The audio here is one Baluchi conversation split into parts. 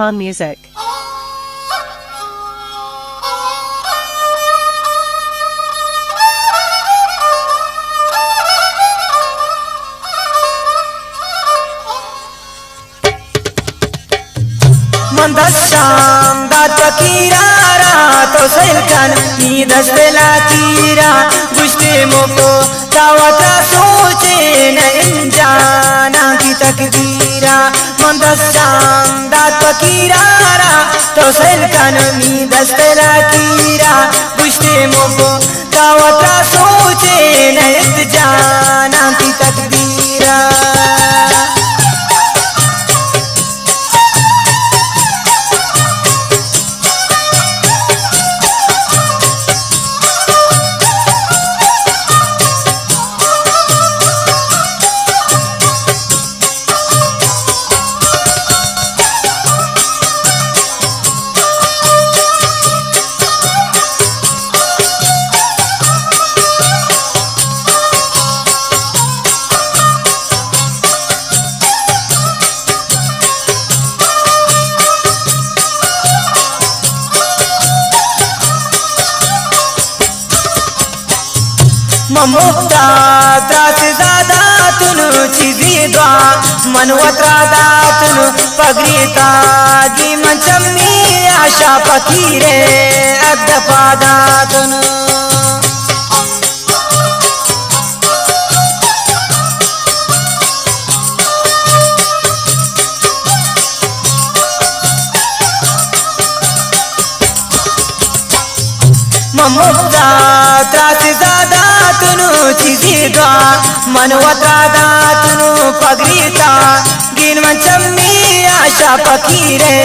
Khan Music. من دستاں دات فقیرا را، تو سیل کن نی دست لاکیرا. گوشتے مکو تا وتا سوچے نہ انجاناں کی تقدیرا. من دستاں دات فقیرا را، تو سیل کن نی دست لاکیرا. گوشتے مکو تا وتا سوچے نہ انجاناں کی تقدیرا. من مفتا ترا سزا داتن چیزی دعا، من وترا داتن پگری تاگی، من چمی آشا فقیرے ادپا داتن. من مفتا ترا سزا داتنو چیزی دعا، من وترا داتنو پگری تاگی، من چمی آشا فقیرے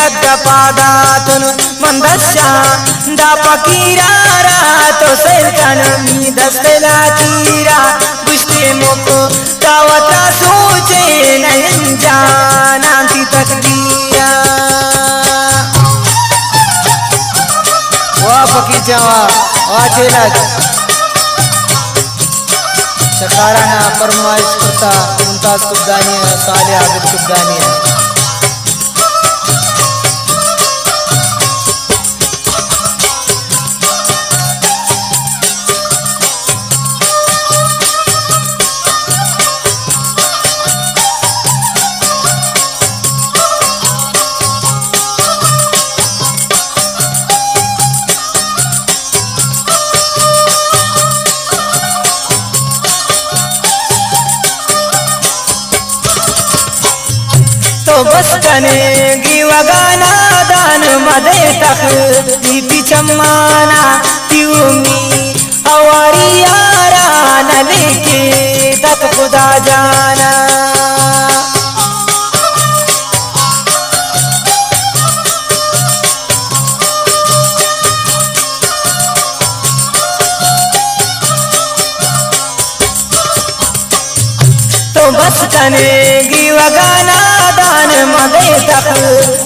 ادپا داتنو. من دستاں دا فقیرا را، تو سیل کن نی دست لاکیرا. گوشتے مکو تا وتا سوچے نہ انجاناں تی تقدیرا. واہ فقیر جان واہ، واہ چیلک. شکارانا فرمائش کرتا ممتاز کبدانی ءَ، صالح عابد کبدانی ءَ. تو بس کنگی وگا نادان مدے تخ، بی بی چمانا پیومی اواری یارا نلکی دت خدا جانا. تو بس کنگی وگا نادان مدے تخ،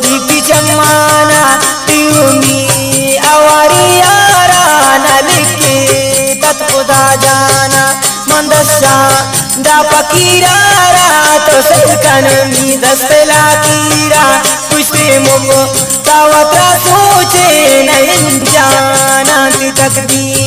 بی بی چمانا پیومی اواری یارا نلکی دت خدا جانا. من دستاں دا فقیرا را، تو سیل کن نی دست لاکیرا. گوشتے مکو تا وتا سوچے نہ انجاناں تی تقدیر.